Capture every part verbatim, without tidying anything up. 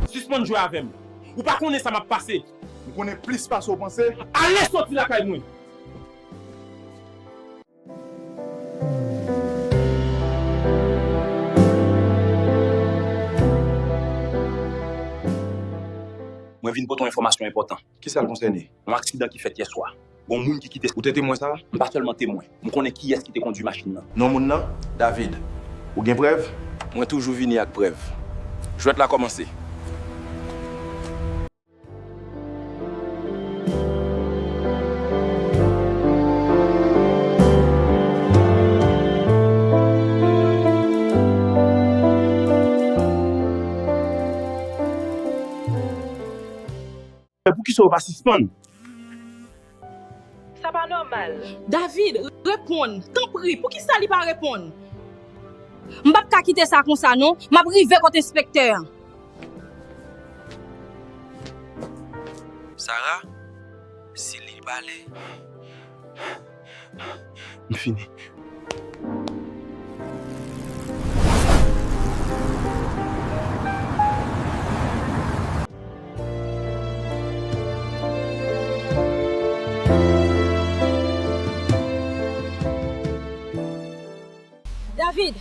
Sispann jwe avè m. Ou pa konnen sa m ap pase. M konnen plis pase w panse. Ale soti lakay mwen. Mwen vin pote yon enfòmasyon enpòtan. Kisa l konsène? Yon aksidan ki fèt yèswa. Gon moun ki kite. Ou te temwen sa? M pa sèlman temwen. M konnen kiyès ki te kondui machin nan. Non moun nan? David. Ou gen prèv? Mwen toujou vini ak prèv. Jwèt la kòmanse. Poukisa w pa sispann? Sa pa nòmal. David, reponn, tanpri, poukisa li pa reponn? M p ap ka kite sa konsa non, m ap rive kot enspektè an. Sara, si li pale. M fini. David,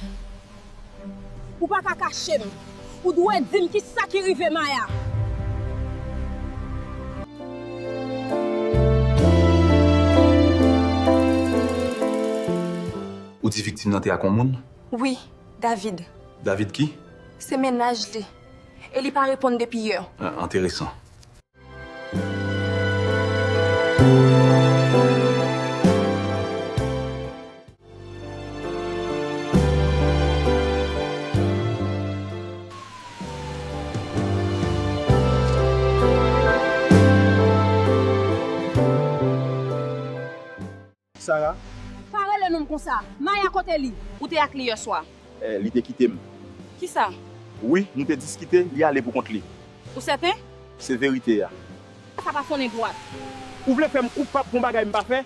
ou pa ka kache m. Ou dwe di m kisa ki rive Maya. Ou di viktim nan te ak yon moun? Wi, David. David ki? Se mennaj li. E li pa reponn depi yè. Ah, enteresan. Sara. Pa rele non m konsa. Maya kote li? Ou te ak li yèswa? Eh, li te kite m. Kisa? Wi, nou te diskite, li ale pou kont li. Ou sèten? Se verite a. Sa pa sonnen dwat. Ou vle fè m koupab pou yon bagay m pa fè?